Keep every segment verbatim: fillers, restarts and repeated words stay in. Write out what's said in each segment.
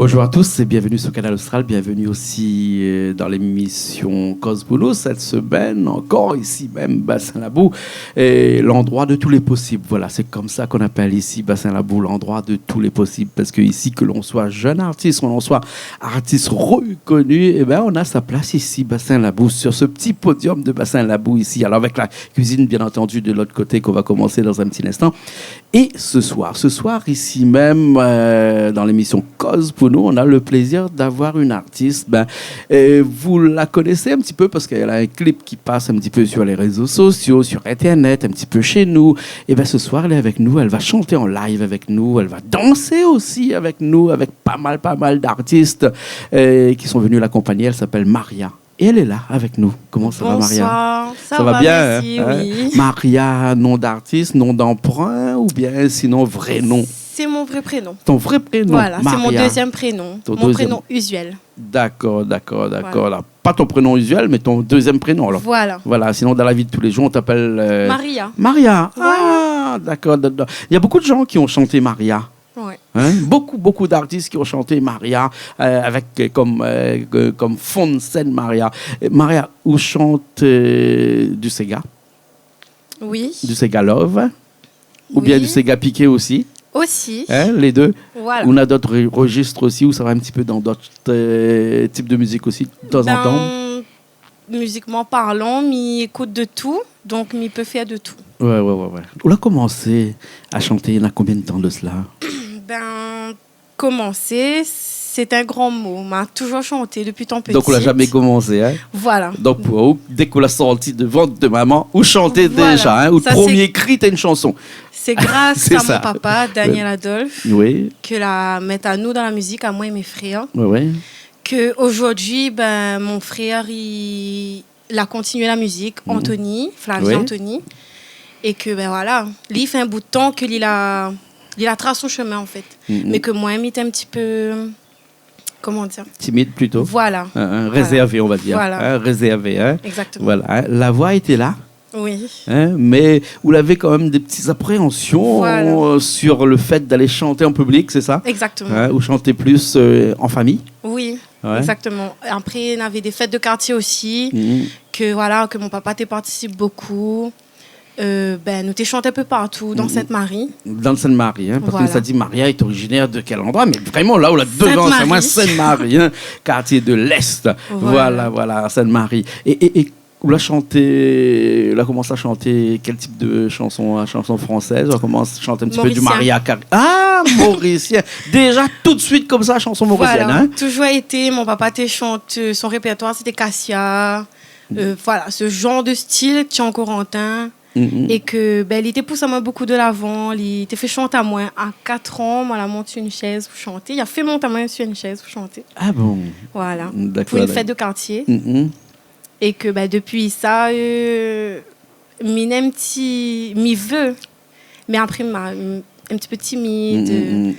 Bonjour à tous et bienvenue sur Kanal Austral. Bienvenue aussi, euh, dans l'émission Koz pou nou. Cette semaine encore, ici même, Bassin Labou, et l'endroit de tous les possibles. Voilà, c'est comme ça qu'on appelle ici Bassin Labou, l'endroit de tous les possibles. Parce que ici, que l'on soit jeune artiste, que l'on soit artiste reconnu, eh ben, on a sa place ici, Bassin Labou, sur ce petit podium de Bassin Labou ici. Alors, avec la cuisine, bien entendu, de l'autre côté, qu'on va commencer dans un petit instant. Et ce soir, ce soir, ici même, euh, dans l'émission Koz pou nou, on a le plaisir d'avoir une artiste. Ben, euh, vous la connaissez un petit peu parce qu'elle a un clip qui passe un petit peu sur les réseaux sociaux, sur Internet, un petit peu chez nous. Et ben, ce soir, elle est avec nous, elle va chanter en live avec nous, elle va danser aussi avec nous, avec pas mal, pas mal d'artistes, euh, qui sont venus l'accompagner. Elle s'appelle Maria. Et elle est là avec nous. Comment ça va, Maria ? Bonsoir. Ça va bien, merci, hein ? Oui. Maria, nom d'artiste, nom d'emprunt, ou bien sinon vrai nom ? C'est mon vrai prénom. Ton vrai prénom, Maria. Voilà, c'est mon deuxième prénom. Ton deuxième. Mon prénom usuel. D'accord, d'accord, d'accord. Voilà. Pas ton prénom usuel, mais ton deuxième prénom, alors. Voilà. Voilà, sinon, dans la vie de tous les jours, on t'appelle, euh, Maria. Maria. Voilà. Ah, d'accord, d'accord. Il y a beaucoup de gens qui ont chanté Maria. Ouais. Hein ? Beaucoup, beaucoup d'artistes qui ont chanté Maria, euh, avec, euh, comme, euh, que-, comme fond de scène Maria. Euh, Maria, ou chante, euh, du séga, Oui. du séga love, ou bien Oui. du séga piké aussi. Aussi. Hein, les deux. Voilà. Ou na d'autres re-, registres aussi, ou ça va un petit peu dans d'autres, euh, types de musique aussi, de temps en temps. Ben, musicalement parlant, mi ékout de tout, donk mi pé fé de tout. Ouais, ouais, ouais, ouais. Ou la komansé a shanté, na konbien d'tan de sela ? Ben, komansé, sé in gran mo. Ma toujour shanté dopi tan ptit. Donk, ou la zamé komansé, hein ? Voilà. Donk, pou ou, dèk ou la sorti de vant de momon, ou shanté Voilà. déza, hein, ou Sa, sé promié kri té in shanson. Sé gras a mon papa, Daniel Adolphe, Oui. ke la mèt anou dan la mizik, amoin é mé frèr. Ouais, ouais. Ke zordi, ben, mon frèr, li, li la kontinié la mizik, Mhm. Anthony, Flavien Oui. Anthony, é ke, ben, voilà, li fé in bout d'tan ke li la, li la tras son shomin, an fèt. Mhm. Mé ke moin, mi té in ti pé, koman dir ? Timid plito. Voilà. Hein, hein, Voilà. rézèrvé, on va dire. Voilà. Hein, rézèrvé, hein. Exactement. Voilà, hein. La voi lété la. Oui. Hein, mé ou lavé kan mèm dé ti zapréansion, Voilà. euh, sur le fait d'aller chanter en public, c'est ça ? Exactement. Hein, ou chanté plus, euh, en famille ? Oui, Ouais. exactement. Apré, navé dé fèt de kartié osi, Mhm. ke, voilà, ke mon papa té partisip bokou. Euh, ben, nou té shant in pé partou dan Mhm. Sainte-Marie. Dan Sainte-Marie, hein, parske Voilà. sa di Maria est originaire de quel endroit ? Mé vréman, la ou la devan, sé moin, Sainte-Marie. Sainte-Marie, hein, kartié de l'Est. Voilà. Voilà, voilà, Sainte-Marie. É, é, é ou la shanté, ou la komansé a shanté kèl tip de shanson, hein ? Shanson fransèz, ou la komansé a shanté in ti pé du Morisien. Maria Carey. Ah, morisien. Déza, tout de suite, konmsa, shanson morisièn, Voilà. hein ? Toujour été, mon papa té shant, euh, son répèrtoir, sété Cassia, Mhm. euh, voilà, se janr de stil, Tian Corentin. Mhm. É ke, ben, li té pous amoin bokou de lavan, li té fé shant amoin. A katr an, moin la mont su in shèz pou shanté. Li la fé mont amoin su in shèz pou shanté. Ah bon ? Voilà. D'accord, Pou in d'accord. fèt de kartié. Mhm. É ke, ben, dopi sa, euh, mi néna in ti, mi vé. Mé apré, ma, in ti pé timid. Mm, mm, mm.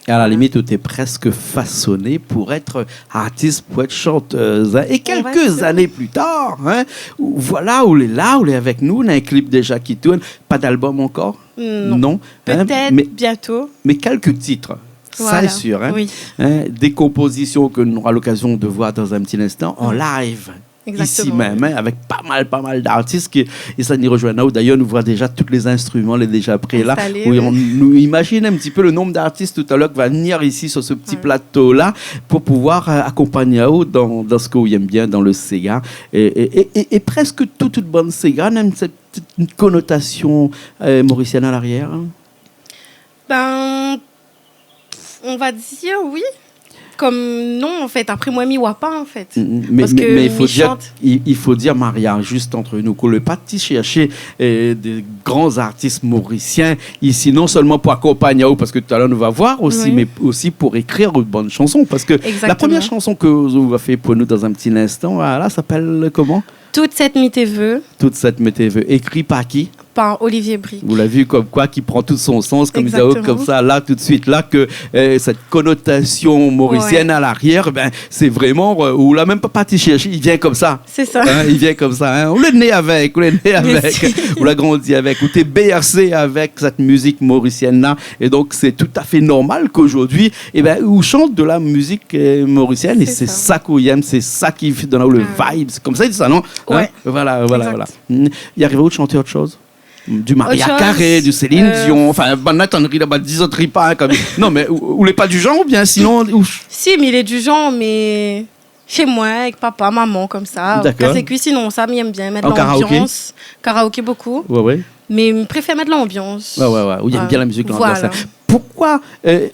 À la limite, ou té prèsk fasoné pou èt artis, pou èt shantèz, hein. É kèlk zané pli tar, hein, ou, voilà, ou lé la, ou lé avèk nou, na in klip déza ki tourn, pa d'album ankor ? Non. Non, hein, pétèt bientôt. Mé kèlk tit, sa lé sir, hein. Voilà. Oui. Hein, dé konpozision ke nou nora lokazion de voir dan in ti linstan, an live. Exactement. Isi mèm, hein, avèk pa mal, pa mal d'artis ki, é sa ni rozoinn aou. D'ailleurs, nou voi déza tout lé zinstriman lé déza pré la. Instalé, oui. Nou imazine in ti pé le nonb d'artis talèr ki va vnir isi su se ti plato la pou pouvoir, euh, akonpagn aou dan, dan sak ou yèm bien, dan le séga. É, é, é, é, é prèsk tout, tout bann séga néna sèt ti konotasion, euh, morisièn a l'arièr, hein. Ben, on va dire oui. Comme non, en fait. Après, moin, mi voi pa, en fait. Mm, mm. Mé, mé, mé i fo dir, i, i fo dir, Maria, zis ant nou, ke ou la parti shèrsh, euh, dé gran artis morisien isi, non sèlman pou akonpagn aou, parske talèr nou va voir osi, mé osi pou ékrir out bann shanson, parske la promièr shanson ke ou va fé pou nou dan in ti linstan, voilà, i apèl koman ? Tout sèt mi té vé. Tout sèt mi té vé. Ékri par ki ? par Olivier Brique. Ou la vi konm koi ki pran tout son sans, konm i di, konmsa, la, tout suit, la, ke, euh, sèt konotasion morisièn a larièr, bin, sé vréman, euh, ou la mèm pa parti shèrshé, i vien konmsa. Sé sa. Hein, i vien konmsa, hein. Ou lé né avèk, ou lé né avèk, ou la grandi avèk, ou té bèrsé avèk sèt mizik morisièn-la. É donk, sé toutafé normal k'ojourdui, ébin, ou shant de la mizik, euh, morisièn, é sé sa k'ou yèm, sé sa ki donn aou le vibe. Sé konmsa i di sa, non ? Hein ? Voilà, voilà, voilà. I ariv aou de shanté ot shoz ? Du Mariah Carey, du Céline Dion, anfin, bann la tann ri laba, di zot ri pa, hein, konm, non, mé ou, ou lé pa du janr oubien sinon, ou... Si, mi lé du janr, mé shé moin, èk papa, momon, konmsa. Dakor. Kas lé kui, sinon sa, mi èm bien mèt lanbians. An karaoké ? Karaoké bokou. Ouais, ouais. Mé mi préfèr mèt lanbians. Ouais, ouais, ouais. Ou yèm bien la mizik, lanbians, hein. Voilà. Poukoi, euh,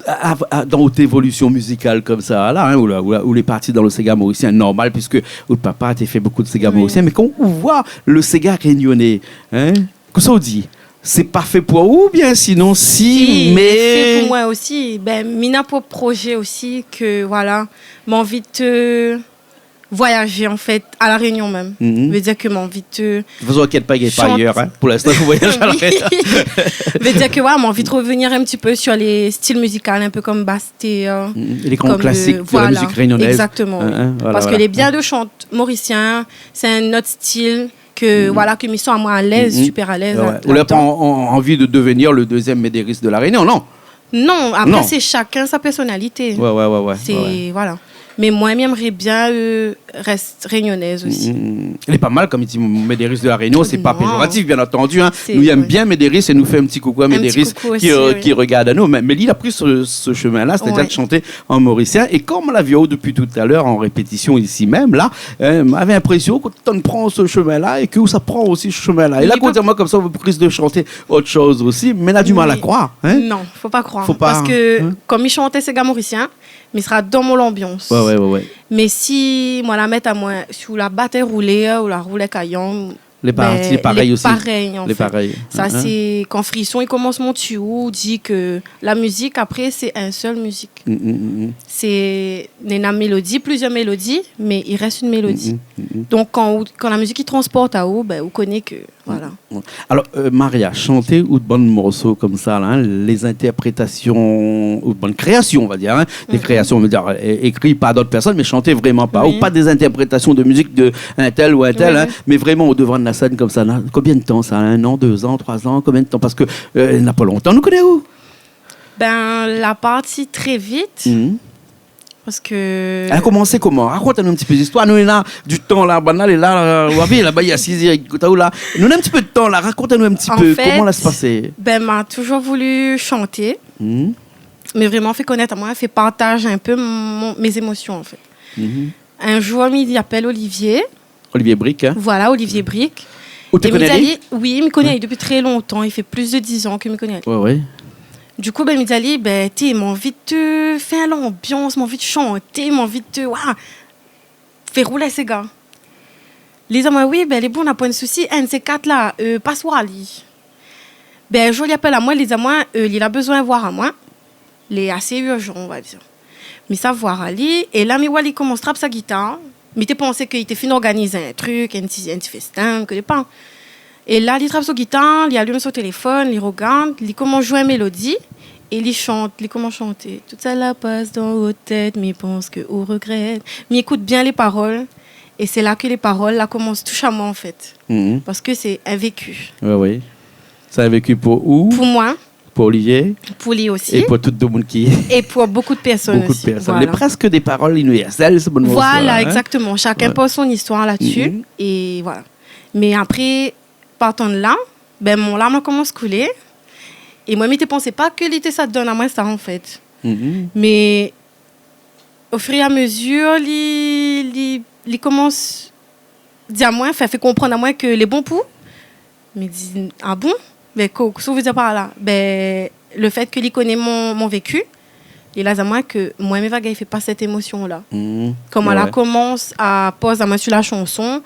a, a, a, dan out évolision mizikal konmsa la, hein, ou la, ou la, ou lé parti dan le séga morisien, normal, puiske out papa té fé bokou de séga morisien, mé kan ou voi le séga rényoné, hein, kosa ou di ? Sé pa fé pou ou, oubien sinon, si, mé... Si, lé fé pou moin osi. Bin, mi na pou projé osi ke, voilà, mi anvi de voyajé, an fèt, a La Rényon mèm. Vé dir ke mi anvi de shant... De tout fason, inkièt pa, i gingn pa ayèr, hein. Pou linstan, ou voyaj a La Rényon. Vé dir ke, ouais, mi anvi de revenir in ti pé sur lé stil mizikal, in pé konm Bastèr, konm, euh, voilà. É lé gran klasik de la mizik rényonèz. Exactement, oui. Hein, hein, voilà, voilà. Parske lé bien de shant morisien, sé in ot stil ke, voilà, ke mi san amoin alèz, super alèz, hein, ladan. Ou la pa an, an, anvi de devenir le dezièm Médéris de La Rényon, non ? Non, apré, sé shakinn sa pèrsonalité. Ouais, ouais, ouais, ouais. Sé, voilà. Mé moin, mi èmré bien, euh, rès rényonèz osi. Lé pa mal, konm i di, Médéris de La Rényon, sé pa péjoratif, bien antandu, hein. Nou yèm bien Médéris é nou fé in ti koukou a Médéris ki, euh, ki rogard anou. Mé, mé li la pri se, se shomin-la, sétadir de shanté an morisien. É konm la vi aou dopi talèr an répétision isi mèm, la, euh, mi navé linprésion ke ou té pran se shomin-la é ke ou sa pran osi se shomin-la. É la, kan ou di amoin konmsa, ou ris de shanté ot shoz osi, mé na du mal a kroir, hein ? Non, fo pa kroir. Fo pa, hein ? Parske konm mi shant séga morisien, mi sra dan mon lanbians. Ouais, ouais, ouais, ouais. Mé si moin la mèt amoin sou la batèr roulé, ou la roulé kayanm, lé parèy osi. Lé parèy, an fèt. Lé parèy. Sa, sé kan frison i komans mont, ou di ke la mizik, apré, sé in sèl mizik. Sé, néna mélodi, plizièr mélodi, mé i rès in mélodi. Donk, kan ou, kan la mizik i transport aou, bin, ou koné ke, voilà. Alor, euh, Maria, shanté out bann morso konmsa la, hein, lé zintèrprétasion, out bann kréasion, on va dir, hein, dé kréasion, on va dir, é-, ékri par d'ot pèrsone, mé shanté vréman par ou, pa dé zintèrprétasion de mizik de intèl ou intèl, hein, mé vréman o dovan de la sèn konmsa la. Konbien de tan sa ? In an, dé zan, troi zan, konbien de tan ? Parske, euh, na pa lontan nou koné aou. Bin, la parti tré vit. Parske... La komansé koman ? Rakont anou in ti pé zistoir. Nou néna du tan la, bann la lé la, euh, ou la vi, laba, i asiz, i ékout aou la. Nou néna in ti pé de tan la, rakont anou in ti pé koman la pasé. An fèt, bin, ma toujour voulu shanté. Mé vréman fé konèt amoin, fé partaz in pé mon, mé zémosion, an fèt. In zour, mi apèl Olivier. Olivier Brique, hein ? Voilà, Olivier Brique. Ou té koné ali ? É mi di ali, oui, mi koné ali dopi tré lontan. I fé plis de diz an ke mi koné ali. Ouais, ouais. Du kou, bin, mi di ali, bin, té, mi anvi de fé lanbians, mi anvi de shanté, mi anvi de, wa, fé roul séga. Li di amoin, oui, bin, lé bon, na poin de sousi. Inn de sé kat la, euh, pas oir ali. Bin, zour li apèl amoin, li di amoin, euh, li la bezoin voir amoin. Lé asé irzan, on va dir. Mi sa voir ali, é la, mi wa li komans trap sa gitar. Mi té pansé ke li té fine organiz in truk, in ti, in ti festin, mi koné pa. É la, li trap son gitar, li alim son téléfone, li rogard, li komans zoué in mélodi, é li shant, li komans shanté. Tout sa la pas dan out tèt, mi pans ke ou regrèt. Mi ékout bien lé parol, é sé la ke lé parol la komans toush amoin, an fèt. Parske sé in véku. Ouais, oui. Sé in véku pou ou ? Pou moin. Pou Olivier. Pou li osi. É pou tout demoun ki... É pou bokou de pèrsone osi. Bokou de pèrsone. Voilà. Lé prèsk dé parol inivèrsèl, se bann morso la, hein ? Voilà, exactement. Shakinn port son zistoir la dsi. É voilà. Mé apré, partan de la, bin, mon larm la komans koulé. É moin, mi té pansé pa ke li té sa donn amoin sa, an fèt. Mé o fur é a mezir, li, li, li komans di amoin, anfin, fé konprann amoin ke lé bon pou. Mi di, ah bon ? Bin, ko-, kosa ou vé dir par la ? Bin, le fèt ke li koné mon, mon véku, li la di amoin ke moin, mi va gingn fé pas sèt émosion la. Koman la komans a poz amoin su la shanson,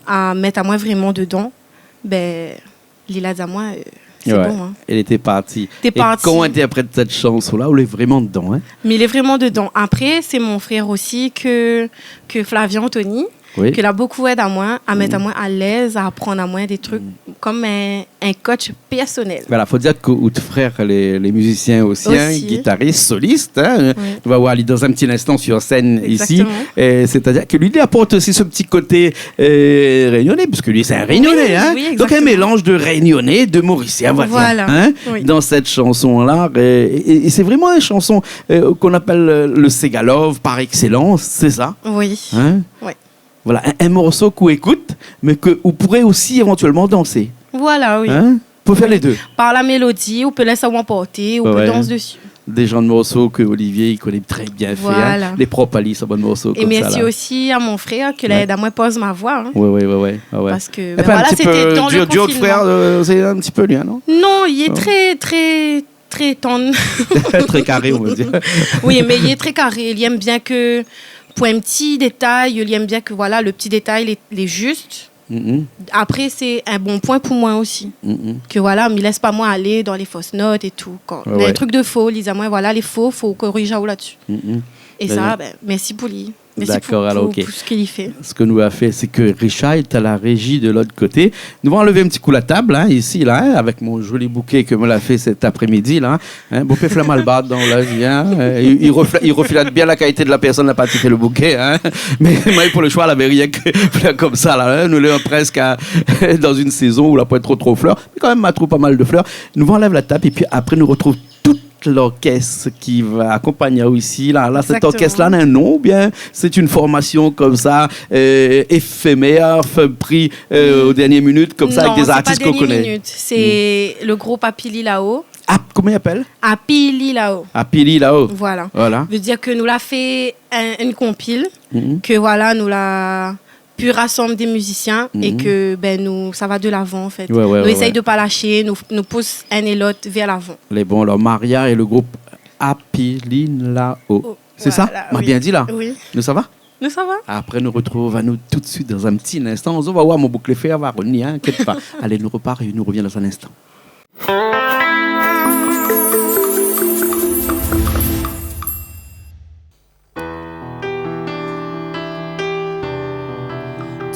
a mèt amoin vréman dedan, bin, li la di amoin, euh, sé bon, hein. É li té parti. Té parti. É kan ou intèrprèt sèt shanson la, ou lé vréman dedan, hein ? Mé lé vréman dedan. Apré, sé mon frèr osi ke, ke Flavien Anthony, Oui. Ke la bokou èd amoin, a mèt amoin alèz, a aprann amoin dé trik, konm in, in coach pèrsonèl. Voilà, fo dir ke out frèr lé, lé mizisien osi, in, osi. Gitaris, solis, in. Oui. Nou va voir ali dan in ti linstan sur sèn isi. Exactement. É sétadir ke li, li aport osi se ti koté, euh, rényoné, parske li sé in rényoné, oui, in. Oui, exactement. Donk in mélanz de rényoné, de morisien, on va dir, in, dan sèt shanson-la. Voilà. Oui. É, é, é sé vréman in shanson, euh, k'on apèl, euh, le séga love par excellence, sé sa ? Oui. In ? Oui. Voilà, in, in morso k'ou ékout, mé ke ou pouré osi évantièlman dansé. Voilà, oui. In ? Ou pé fé lé dé. Par la mélodi, ou pé lès aou anporté, ou pé dans dési. Ouais, ouais. Dé zanr de morso ke Olivier, li koné trè bien fé, in. Voilà. Lé prop ali, sa bann morso konmsa la. É mèrsi osi a mon frèr ke la èd amoin poz mon voi, in. Ouais, ouais, ouais, ouais, ouais. Parske, bin voilà, sété dan le konfinman. Épi in ti pé duo, duo de frèr, euh, sé in ti pé li, non ? Non, li lé trè, trè trè tann. Trè karé, on va dir. Oui, mé li lé trè karé. Li èm bien ke, pou in ti détay, li èm bien ke, voilà, le ti détay, lé, lé zis. Mm, mm. Apré, sé in bon poin pou moin osi. Mm, mm. Ke, voilà, mi lès pa moin alé dan lé fos not é tou. Kan néna in trik de fo, li di amoin, voilà, lé fo, fo koriz aou la-dsi. Mm, mm. É sa, bin, mèrsi pou li. Mèrsi pou, pou, pou sak li fé. Dakor, alor, OK. Sak nou va fé, sé ke Richard lé a la réji de lot koté. Nou va anlèv in ti kou la tab, in, isi, la, in, avèk mon zoli bouké ke moin la fé sèt aprémidi, la, in. Bon, pé flèm alba dan la vi, in. Euh, li, li reflèt, li reflèt bien la kalité de la pèrsone la parti fé le bouké, in. Mé, mé pou le shoi, lavé rienk flèr konmsa, la, in. Nou lé prèsk a, dan in sézon ousa la poin tro, tro flèr. Mé kan mèm, ma trouv pa mal de flèr. Nou va anlèv la tab épi apré, nou artrouv tout lorkès ki va akonpagn aou isi, la. La, sèt orkès-la, na in non, oubien sé in formasion konmsa, euh, éfémèr, fé pri, euh, o dèrnié minit, konmsa, avèk dé zartis k'ou koné ? Non, sé pa dèrnié minit. Sé le group Apili Lao. Ap-, koman i apèl ? Apili Lao. Apili Lao. Voilà. Voilà. Vé dir ke nou la fé in, in konpil, ke, voilà, nou la pu rasanm dé mizisien é ke, bin, nou, sa va de lavan, an fèt. Ouais, ouais, ouais. Nou éséy de pa lashé, nou, nou pous inn é lot vèr lavan. Lé bon, alor, Maria é le group Apili Lao. Oh, sé sa ? Voilà, oui. Ma bien di la ? Oui. Nou sava ? Nou sava. Apré, nou artrouv anou tout de suit dan in ti linstan. Nou va oir mon bouk lé fèr va revnir, in, inkièt pa. Alé, nou repar é nou revien dan in instan.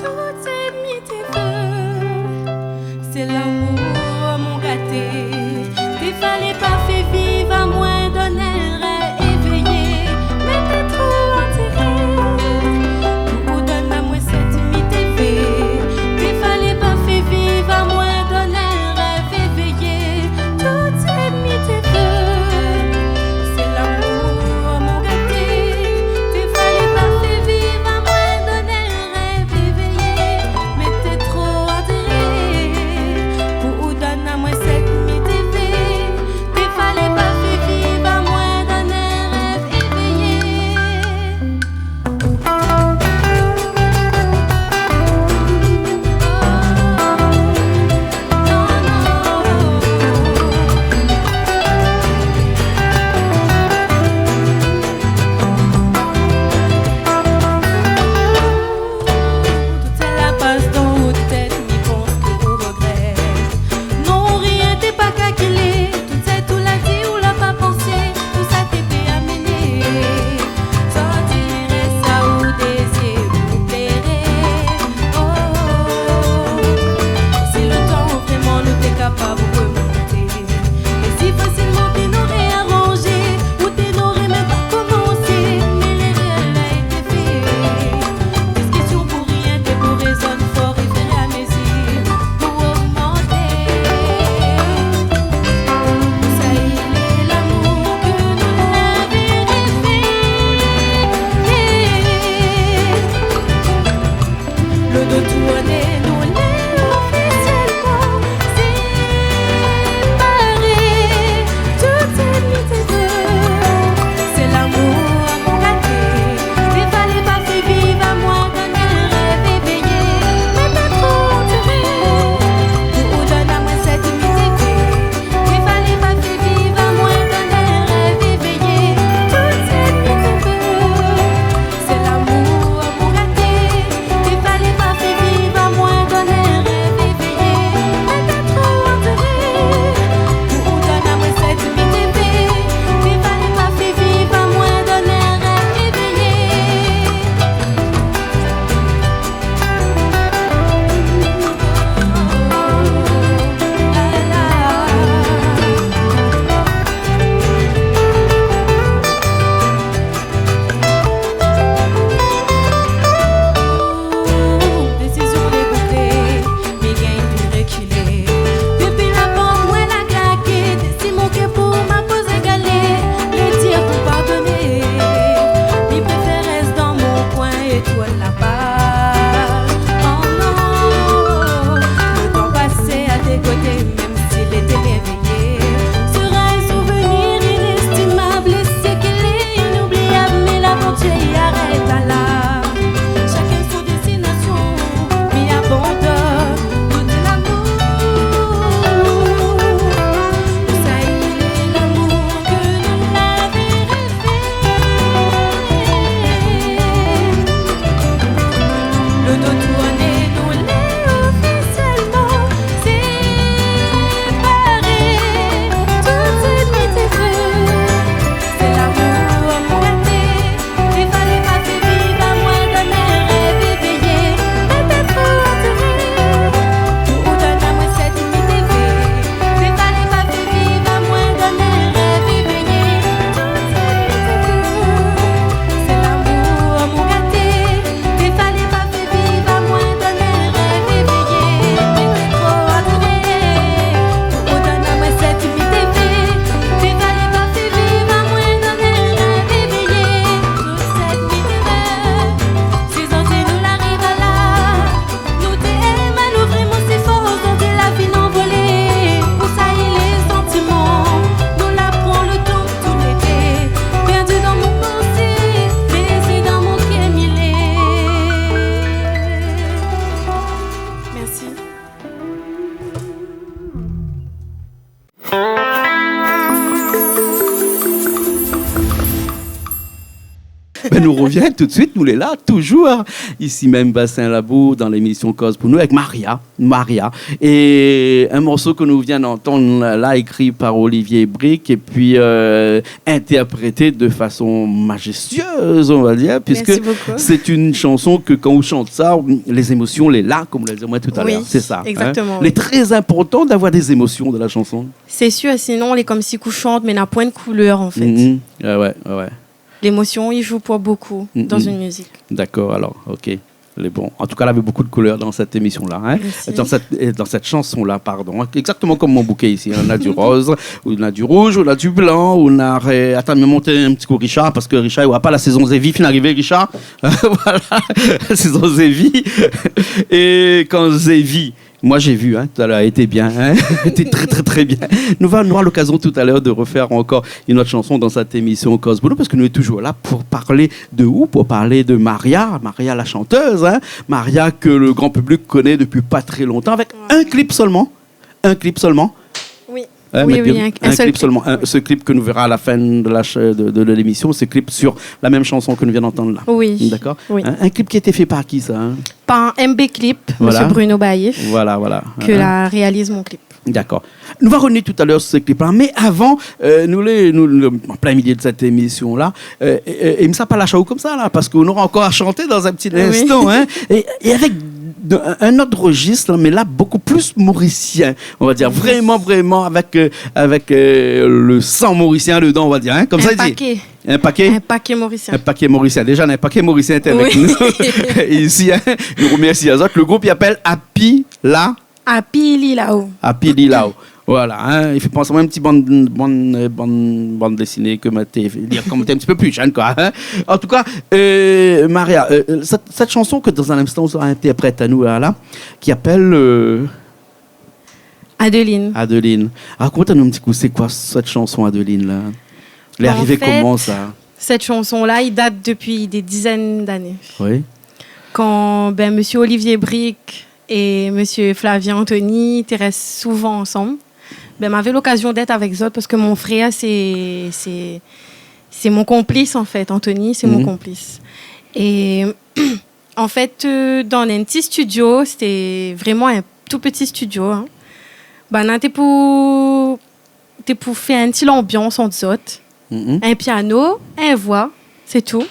Tout sak mi té vé, sé lamour mon gaté. Té falé pa fé viv amoin dan in rèv évéyé, mé té tro antéré pou ou donn amoin sak mi té vé. Té falé pa fé viv amoin dan in rèv évéyé. Tout sak mi té vé, sé lamour mon gaté. Té falé pa fé viv amoin dan in rèv évéyé, mé té tro antéré pou ou donn amoin sak mi té vé. Té falé pa fé viv amoin dan in rèv évéyé. Tout sa la pas dan out tèt, mi pans ke ou regrèt. Non, rien té pa kalkilé. Tout sak ou la di, ou la pa pansé, tout sa té pé amené. Sa diré sa ou déziré pou pléré. Oh, si le tan vréman nou té kapav remonté, é si fasilman té noré aranzé, ou té noré mèm pa komansé, mé lérèr la été fé. Diskisyon pou rien, té pou rézonn for é fèr a mézir pou ogmanté. Sa i lé lamour ke nou lavé révé. Le do tourné, nou lé ofisièlman séparé. Tout sak mi té vé, sé lamour mon gaté. Té falé pa fé viv amoin dan in rèv évéyé, mé té tro antéré pou ou donn amoin sak mi té vé. Té falé pa fé viv amoin dan in rèv évéyé. Tout sak mi té vé, sé lamour mon gaté. Té falé pa fé viv amoin dan Nou rovien tout de suit, nou lé la, toujour, isi mèm, Bassin Labou, dan lémisyon Koz pou nou, avèk Maria. Maria. É in morso ke nou vien antann la, ékri par Olivier Brique, épi, euh, interprété de fason majestièz, on va dir, puisque sé in shanson ke, kan ou shant sa, lé zémosyon lé la, konm ou la di amoin talèr. Oui, sé sa, hein. Exactement, oui. Lé trè inportan d'avoir dé zémosyon dan la shanson. Sé sir, sinon, lé konmsi ou shant, mé na poin de koulèr, an fèt. Mhm. Ouais, ouais, ouais, ouais. Lémosyon i zoué pou boukou dan in mizik. D'accord, alors, ok. Lé bon. An tou ka, lavé bonpé de koulèr dan sèt émisyon-la, hein. Mèrsi. Dan sèt, euh, dan sèt shanson-la, pardon, hein. Exactement konm mon bouké isi, hein. Na di roz, ou na di rouj, ou na di blan, ou na ré-, atann, mi mont in ti kou Richard, parske Richard, li voi pa la sézon zévi fine arivé, Richard. Voilà, la sézon zévi. É kan zévi, Moi, j'ai vu, hein, tout à l'heure, été bien, hein. Été très, très, très bien. Nou va, nou nora lokazyon tout à l'heure de refaire encore une autre chanson dans cette émission Koz pou nou, parske nou lé toujour la pou parl de ou, pou parl de Maria, Maria la chanteuse, hein. Maria ke le gran piblik i koné dopi pa trè lontan, avèk in klip solman. In klip solman. Oui. Hein, oui, oui, in, in sèl klip solman. In, se klip ke nou véra a la fin de la ch-, de, de, de lémisyon, se klip sur la mèm shanson ke nou vien antann la. Oui. D'accord ? Oui. In, in klip ki la été fé par ki, sa, hein ? Par M B Clip, monsieur Bruno Baïf, voilà, voilà, ke la réaliz mon klip. D'accord. Nou va rovnir tout à l'heure sur se klip-la, mé avan, euh, nou lé, nou, nou, an plin milié de sèt émisyon-la, euh, é, é, é mi sa pa lash aou konmsa la, parske nou nora ankor a shanté dan in ti linstan, hein, é, é avèk de, in, in ot rejis, mé la, bonpé pli morisien, on va dir, vréman, vréman avèk, euh, avèk, euh, le san morisien dedan, on va dir, hein, konmsa i di. In paké. In paké ? In paké morisien. In paké morisien. Déja, in paké morisien lété avèk nou isi, hein. Nou romèrsi azot. Le group i apèl Apililao. Apililao. Apililao. Voilà, hein. I fé pans amoin in ti bann, bann, euh, bann, bann désiné ke moin té, li la komans in ti pé pli jenn, koi, hein. An tou ka, euh, Maria, euh, sèt, sèt shanson ke dan in instan ou sera interprèt anou la, la, ki apèl, euh, Adeline. Adeline. Rakont anou in ti kou, sé koi sèt shanson Adeline la ? Lé arivé koman, sa ? An fèt, sèt shanson-la, i dat dopi dé dizèn d'ané. Oui. Kan, bin, monsieur Olivier Brique é monsieur Flavien Anthony té rès souvan ansanm, bin, mi lavé lokazyon d'èt avèk zot, parske mon frèr, sé, sé, sé mon konplis, an fèt. Anthony, sé mon konplis. Mhm. É An fèt, euh, dan in ti studio, sété vréman in tou pti studio, hein. Banna té pou, té pou fé in ti lanbians ant zot. Mhm. In piano, in voi, sé tou.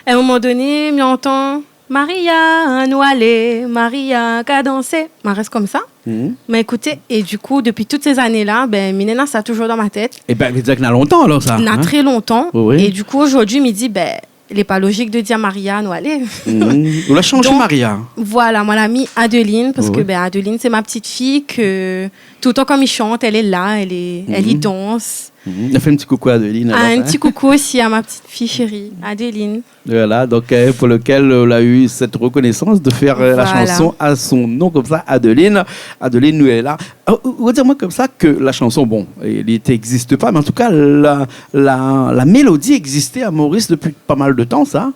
A in moman doné, mi antann, Maria, anou alé, Maria, ka dansé. Ma rès konmsa. Mhm. Ma ékouté, é du kou, dopi tout sé zané-la, bin, mi néna sa toujour dan mon tèt. É bin, vé dir ke na lontan, alor, sa, hein ? Na trè lontan. Oui, oui. É du kou, zordi, mi di, bin, lé pa lozik de dir Maria, nou alé. Mhm. Ou la shanj Maria. Donk, voilà, moin la mi Adeline, parske, bin, Adeline, sé mon ti fiy ke, toultan kan mi shant, èl lé la, èl lé, èl i dans. Mhm. Nou fé in ti koukou Adeline, alor, hein. Ah, in ti koukou osi a mon ti fiy shéri, Adeline. Voilà, donk, euh, pou lekèl, euh, ou la u sèt rekonésans de fèr, euh, la shanson a son non, konmsa, Adeline. Adeline, nou lé la. Ah, ou, ou di amoin konmsa ke la shanson, bon, li té égzis pa, mé an tou ka, la, la, la mélodi égzisté a Moris dopi pa mal de tan, sa ?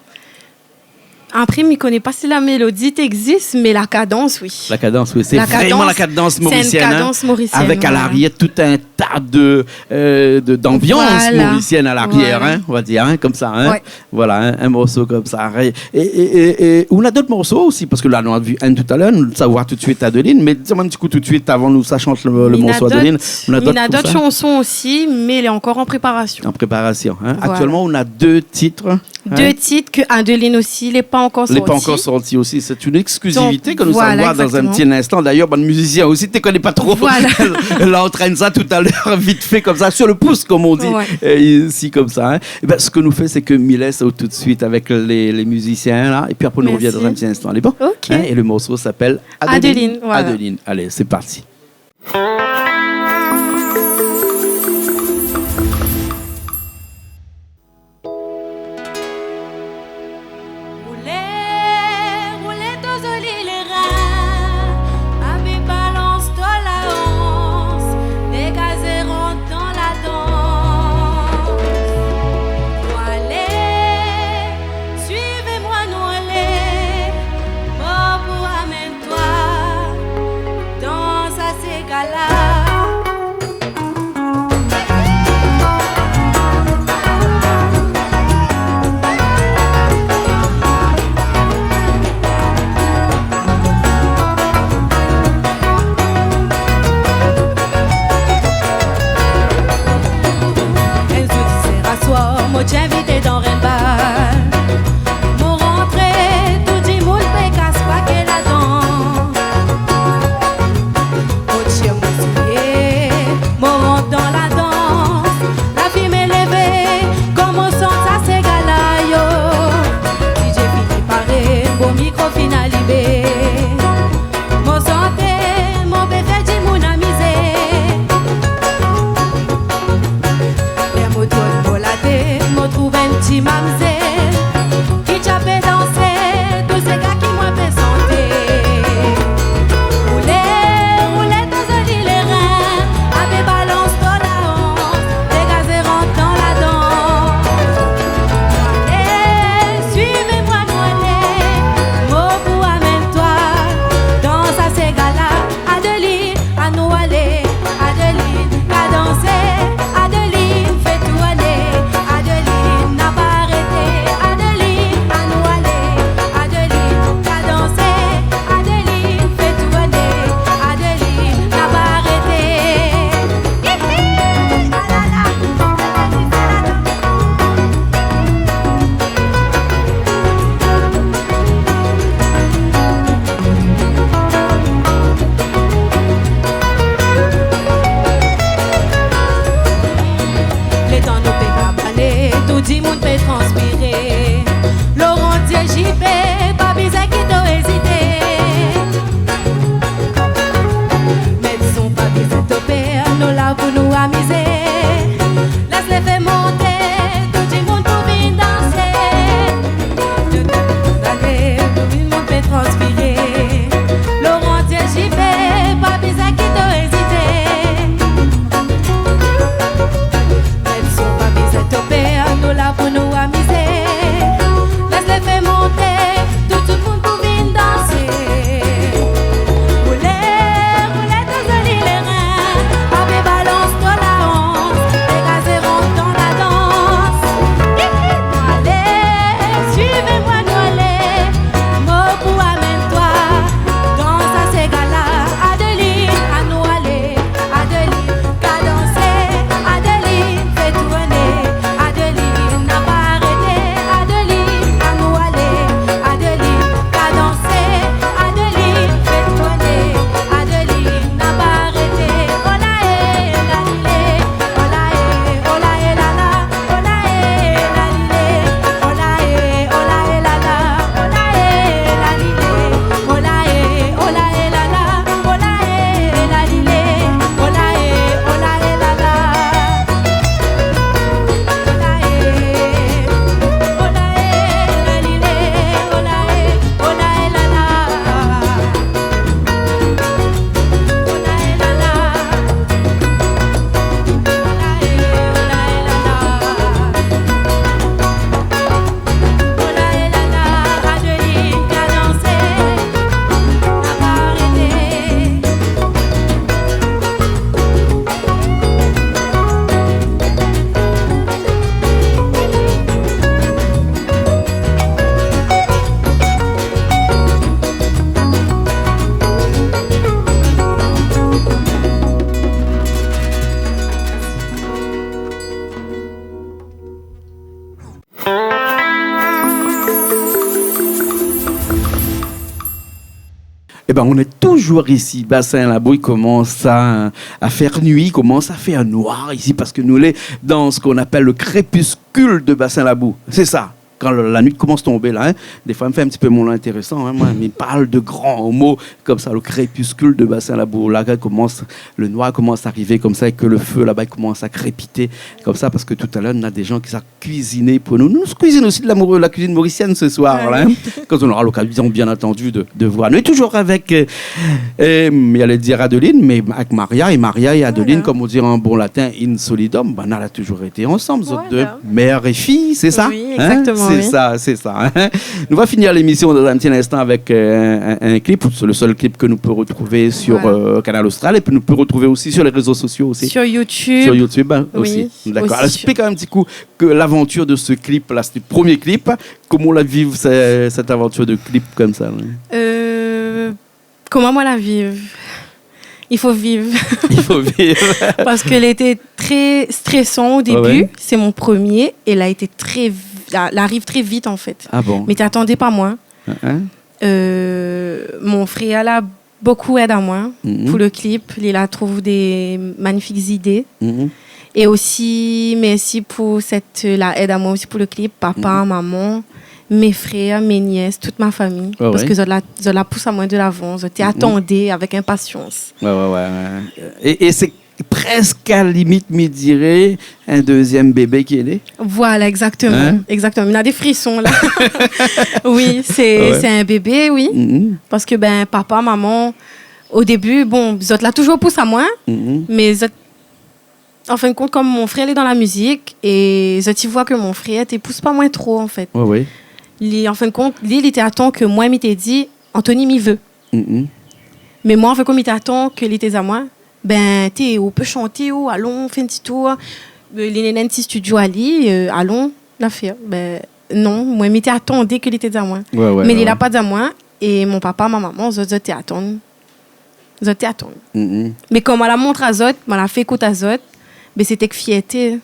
Apré, mi koné pa si la mélodi té égzis, mé la kadans, oui. La kadans, oui. Sé vréman la kadans morisièn, hein, avèk a larièr tout in ta de, euh, de, d'anbians morisièn a larièr, hein, on va dir, hein, konmsa, hein. Ouais. Voilà, in, in morso konmsa. É, é, é, é, ou na dot morso osi, parske la, nou la vi inn talèr, nou sa voir tout suit Adeline, mé di amoin in ti kou tout suit, avan nou sa shant le, le morso Adeline. Ou na dot, ou na dot shanson osi, mé lé ankor an préparasyon. An préparasyon, hein. Voilà. Aktièlman, ou na dé tit, hein. Dé tit ke Adeline osi, lé pa ankor sorti. Lé pa ankor sorti osi. Sé in éksklizivité ke nou sa voir dan in ti instan. Donk, voilà, exactement. D'ailleurs, bann mizisien osi, té koné pa tro. Voilà. La, ou antrèn sa talèr, vit fé konmsa, sur le pouce, konm i di, euh, isi, konmsa, hein. Ouais. É bin, sak nou fé, sé ke mi lès aou tout suit avèk lé, lé mizisien, la, épi apré, nou rovien dan in ti instan. Mèrsi. Lé bon ? Ok. Hein, é le morso i apèl Adeline. Adeline, voilà. Adeline. Alé, sé parti. Roulé, roulé to zoli lé rin, amé balans to la ans, dégazé, rant dan la dans. Nou alé, suiv amoin, nou alé, mor pou amèn toi dan sa séga-la. Ben, on est toujours ici, Bassin Labou, il commence à, à faire nuit, il commence à faire noir ici, parce que nous, on est dans ce qu'on appelle le crépuscule de Bassin Labou. C'est ça. Quand le- la nuit commence à tomber, là, hein, des fois, mi fé in ti pé mon intérésan, hein, moin, mi parl de grands mots, comme ça, le crépuscule de Bassin Labou, là, quand commence, le noir commence à arriver, comme ça, et que le feu, là-bas, il commence à crépiter, comme ça, parce que tout à l'heure, on a des gens qui sa cuisiner pour nous. Nous, nou kuizine osi de la mor-, la cuisine mauricienne ce soir, là, hein, quand on aura l'occasion, bien entendu, de, de voir. Nou lé toujours avec, euh, euh, j'allais dire Adeline, mais avec Maria. Et Maria et Adeline, comme on dit en bon latin, in solidum, ben, nou la toujours été ensemble, zot deux, mère et fille, c'est ça ? Oui, exactement, c'est ça, c'est ça, hein. Nou va finir l'émission dans un petit instant avec, euh, un, un clip, c'est le seul clip que nou peut retrouver sur, euh, Kanal Austral, et puis nou peut retrouver aussi sur les réseaux sociaux aussi. Sur YouTube. Sur YouTube, hein, aussi. D'accord. Alors, explique un petit coup que l'aventure de ce clip-là, c'était le premier clip. Comment on la viv, ce-, cette aventure de clip comme ça, là ? Euh, comment moi la viv ? Il faut vivre. Il faut vivre. Parce que lété très stressant au début. Ouais, ouais. C'est mon premier et la été très vi-, la, la ariv très vite, en fait. Ah bon ? Mi té atann pa moin. Hein, hein. Euh, mon frèr la bokou èd amoin pou le clip. Li la trouv dé manifik zidé. É osi, mèrsi pou sèt, la èd amoin osi pou le clip. Papa, maman, mé frèr, mé nyès, tout ma fami. Ouais, ouais. Parske zot la, zot la pous amoin de lavan. Zot té atann avèk inpasians. Ouais, ouais, ouais, ouais. É, é sé prèsk a la limit, mi diré, in dezièm bébé ki lé né. Voilà, exactement. Hein ? Exactement. Mi na dé frison, la. Oui, sé, sé in bébé, oui. Parske, ben, papa, maman, o débu, bon, zot la toujour pous amoin, mé zot, an fin de kont, kom mon frèr lé dan la mizik, é zot i voi ke mon frèr té pous pa moin tro, an fèt. Ouais, ouais. Li, an fin de kont, li, li té atann ke moin, mi té di, Anthony, mi vé. Mé moin, an fèt, kom mi té atann ke li té amoin, ben, té, ou pé shanté, ou alon fé in ti tour. Euh, li néna in ti studio ali, euh, alon la fé. Ben, non, moin, mi té atann ke li té amoin. Ouais, ouais, ouais. Mé li la pa di amoin, é mon papa, ma maman, zot, zot té atann. Zot té atann. Mé kom moin la mont azot, moin la fé ékout azot, ben, sété èk fièrté.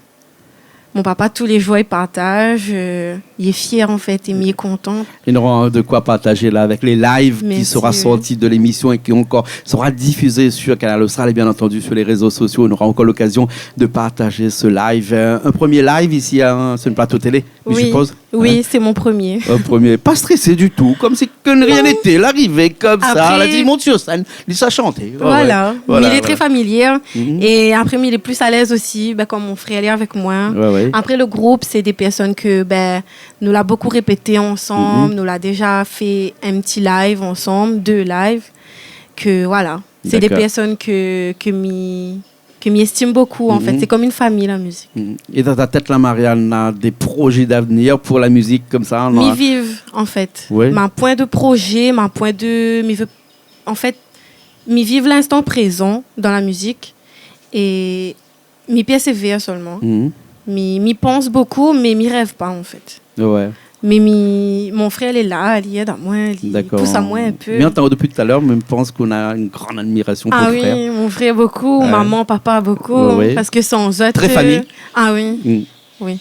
Mon papa, tou lé jour, li partaz, euh, li lé fièr, an fèt, é mi lé kontan. Nora de koi partaz la avèk lé live ki sera sorti de l'émission é ki ankor sera difizé sur Kanal Austral é bien antandu sur lé rézo sosio. Nora ankor lokazion de partaz se live. Euh, in promié live isi, hein, sur le plateau télé, mi sipoz. Oui, sé mon promié. In promié. Pa strésé ditou, kom si ke rien n'été. La arivé kom sa, la di, mont si sèn, li sa shanté. Ouais, voilà. Mé li lé tré familié. É apré, mi lé pli alèz osi, ben, kom mon frèr lé avèk moin. Ouais, ouais. Apré, le group, sé dé pèrsone ke, ben, nou la bokou répété ansanm, nou la déza fé in ti live ansanm, dé live. Ke, voilà. Sé dé pèrsone ke, ke mi ke mi estim bokou, an fèt. Sé kom in fami, la mizik. É dan ta tèt la, Maria, na dé projé d'avenir pou la mizik kom sa, non ? Mi viv, an fèt. Ouais. Ma poin de projé, ma poin de, mi vé, an fèt, mi viv linstan prézan dan la mizik. É mi pèrsévèr solman. Mi, mi pans bokou, mé mi rèv pa, an fèt. Ouais. Mé mi, mon frèr lé la, li èd amoin, li pous amoin in pé. Mé atann, dopi talèr, mi pans ou na in gran admirasion pou out frèr. Ah oui, mon frèr bokou, maman, papa bokou, parske san zot, euh, tré fami. Ah oui. Oui.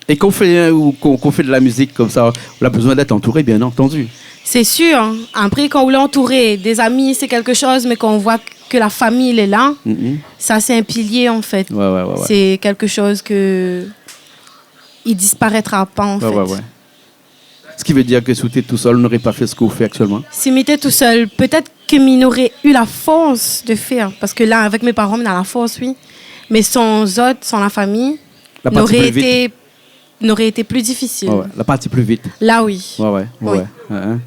É kan ou fé, euh, ou kan, kan ou fé de la mizik kom sa, ou la bezoin d'èt antouré, bien antandu. Sé sir, hein. Apré, kan ou lé antouré, dé zami, sé kékshoz, mé kan ou voi ke la fami lé la, sa sé in pilié, an fèt. Ouais, ouais, ouais, ouais. Sé kékshoz ke i disparètra pa, an fèt. Ouais, ouais. Ce qui veut dire que si ou té tousèl, ou noré pa fé sak ou fé aktièlman. Si mi té tousèl, pétèt ke mi noré u la fors de fèr, parske la, avèk mé paran, mi na la fors, oui. Mé san zot, san la fami, la parti noré pli vit. Été, noré été pli difisil. Ouais, ouais. La parti pli vit. La, oui. Ouais, ouais, ouais. Hein, hein.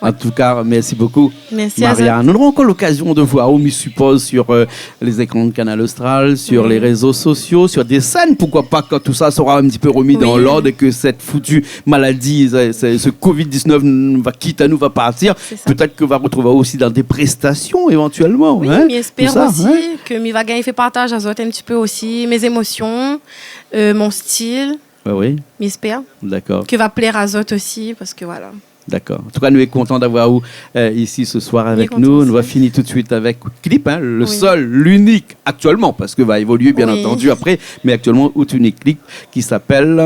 An tou ka, mèrsi bokou, Maria. Mèrsi azot. Nou nora ankor lokazion de voir aou, mi sipoz, sur, euh, les écrans de Kanal Austral, sur les réseaux sociaux, sur des scènes, pourquoi pas, quand tout ça sera un petit peu remis dans l'ordre et que cette foutue maladie, ce, ce, ce covid dix-neuf n-, va kit anou, va partir, pétèt ke va retrouv aou osi dan dé prestasion évantièlman, hein, tout sa, hein. Oui, mi éspèr osi ke mi va gingn fé partaz azot in ti pé osi mé zémosion, euh, mon stil. Ouais, oui. Mi éspèr. D'accord. Ke va plèr azot osi, parske voilà. D'accord. An tou ka, nou lé kontan d'avoir aou, euh, isi se soir avèk nou. Nou va fini tout de suite avèk out clip, hein, le seul, l'unique actuellement, parske va évoluer, bien antandu, apré, mé aktièlman, out unique clip ki s'appelle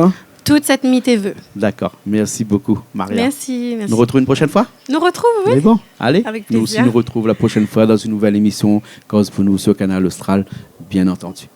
Tout sak mi té vé. D'accord. Merci beaucoup, Maria. Merci, merci. Nou retrouv une prochaine fois ? Nou retrouv, oui. Mé bon, alé, nou osi nou retrouv la prochaine fois dans une nouvelle émission Koz pou nou sur Kanal Austral, bien entendu.